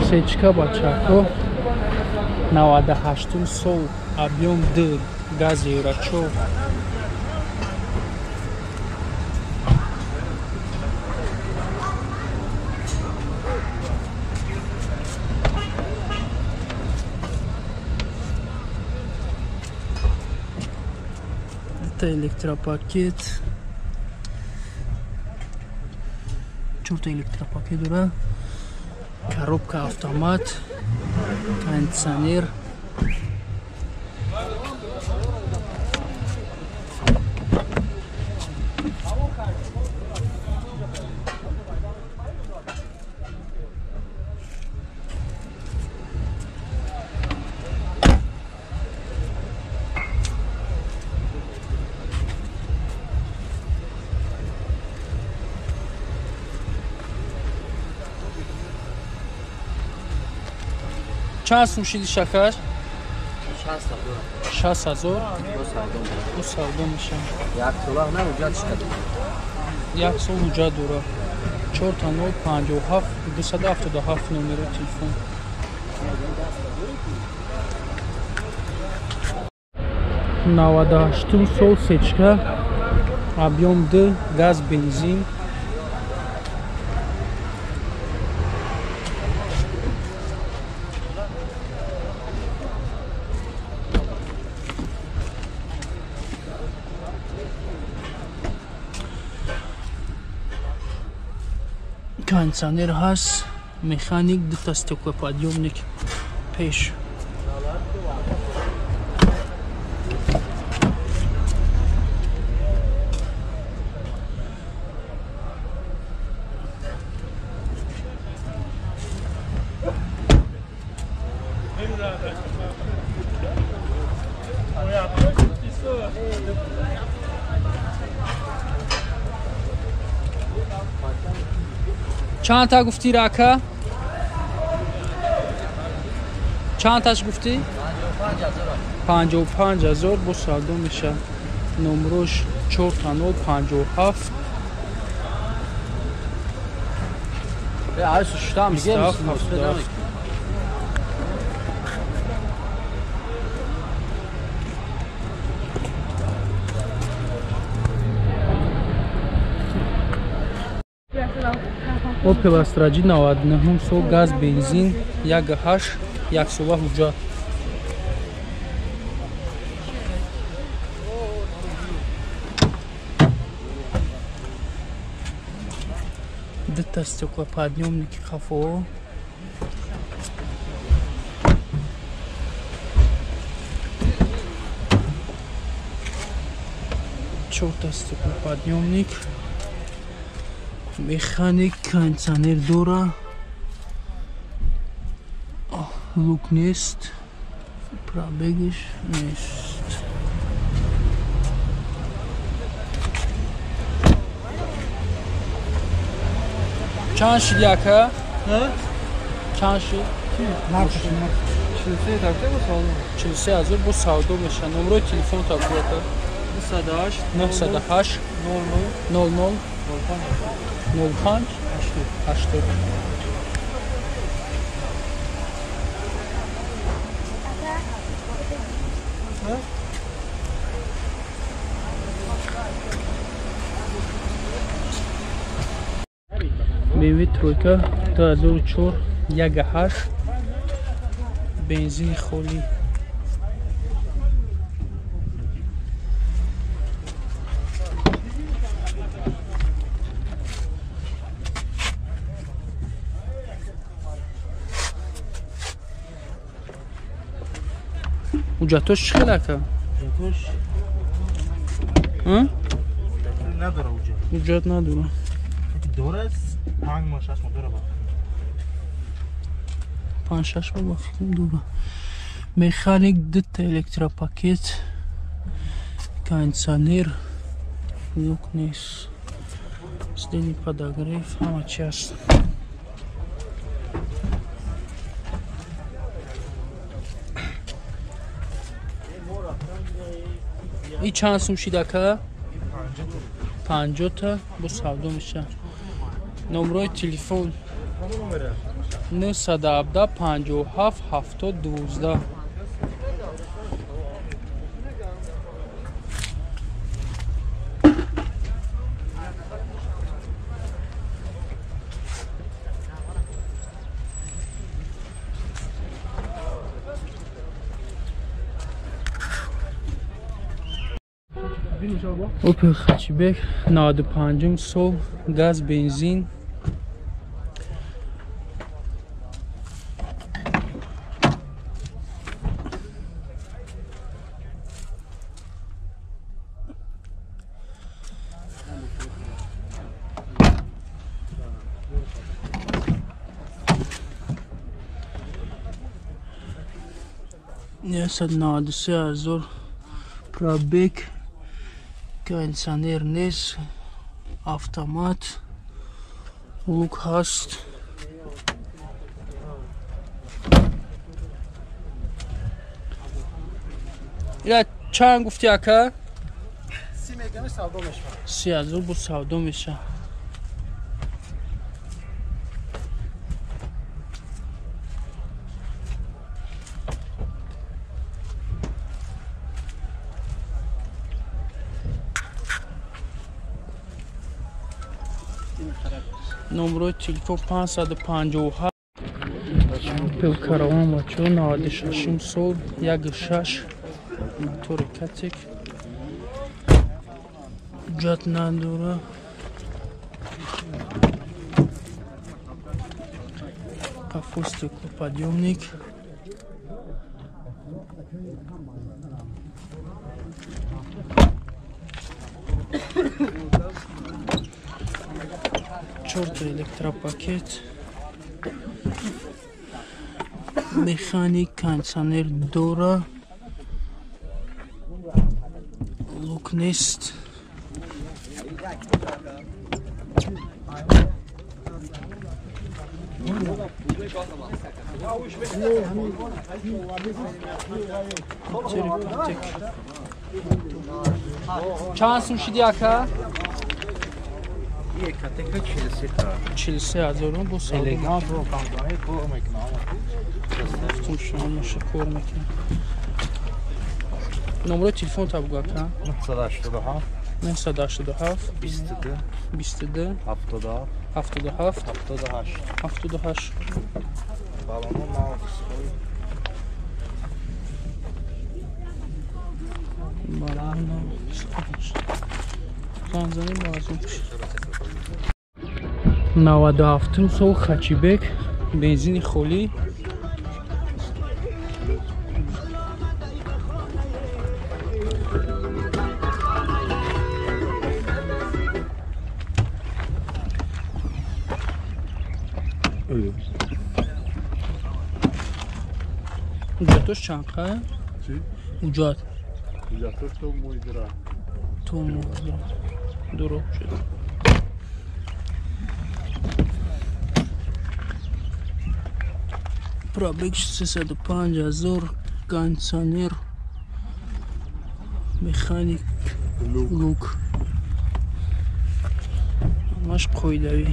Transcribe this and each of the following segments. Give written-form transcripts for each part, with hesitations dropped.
Сечка бачако 98 сол, объем 2, газ Евро 4. Дута электропакет, чорта электропакет дора, коробка автомат, кондиционер. Чанд сум шиди шакар? 60 000. Бо савдо мешавад. Як сола на ҳуҷҷат шикад. Як сол ҳуҷҷат дора. 000 57 277 номери телефон. 98-ум сол, сечка, объем 2, газ, бензин. Кондиционер ҳаст, механик, дута стеклоподъёмник пеш. Чанд та гуфтӣ, рака? Чанд таш гуфтӣ? 55 000, бо савдо меша. Номрош 000 57. Айсу штам. 27 77. Опел Астра J, 99 сол, газ, бензин, 1,8, яксола ҳуҷҷат. Дута стеклоподъёмники қафо. Чорта стеклоподъёмник, механик, кондиционер дора, люк нест, пробегиш нест. Чанд шид, яка? Чанд шид? 43 ҳазор, бо савдо меша. Номрои телефон табуята. 908 00 05 80. BMW тройка, 2004, 1,8, бензини холӣ. Ҳуҷҷатош чӣ хел, ака? Надора ҳуҷҷат. Ҳуҷҷат надора. Дора, 5 моҳ, 6 моҳ дора. 5-6 моҳ ба фикрам дора. Механик, дута электропакет, кондиционер, люк нест, сиденье подогрев, ҳама чи ҳаст. И чанд сум шид, ака? 50-та, бо савдо меша. Номрои телефон 917 57 70 12. Опел Хэтчбек 95 сол, газ, бензин. Несад 93 ҳазор пробег, кондиционер нест, автомат, лук ҳаст. Ила чанд гуфти ака? 30 мегами савдо мешавад. 30 ҳазор бо савдо мешавад. Номрои телефон 557. Опел Караван бачаҳо 96 сол, 1.6 мотори Катек, ҳуҷҷат надора. Қафо стеклоподъёмник. Чорта электропакет, механик, кондиционер дора, лук нест. Чанд сум шиди ака? 43 ҳазор бо савдо. Кор мекунам. Номрои телефон та бугу ака? 987 987 22 22 77 77 78 78. Балоно мавсой. Балоно занзани базон. 97 сол Хэтчбек, бензини холӣ. Ҳуҷҷатош чанд қа? Ҳуҷҷат. Ҳуҷҷатош то моҳидра. То моҳидра. Дуруғ шуд. Пробег 305 ҳазор, кондиционер, механик, лук. Ҳамаш қоидавӣ.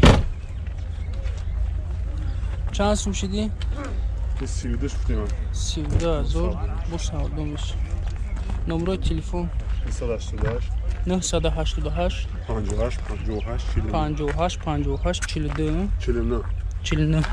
Чанд сум шидӣ? 32 шудем. 32 ҳазор бо савдо мешавад. Номрои телефон 988 988 58 58 58 58 42 49 49.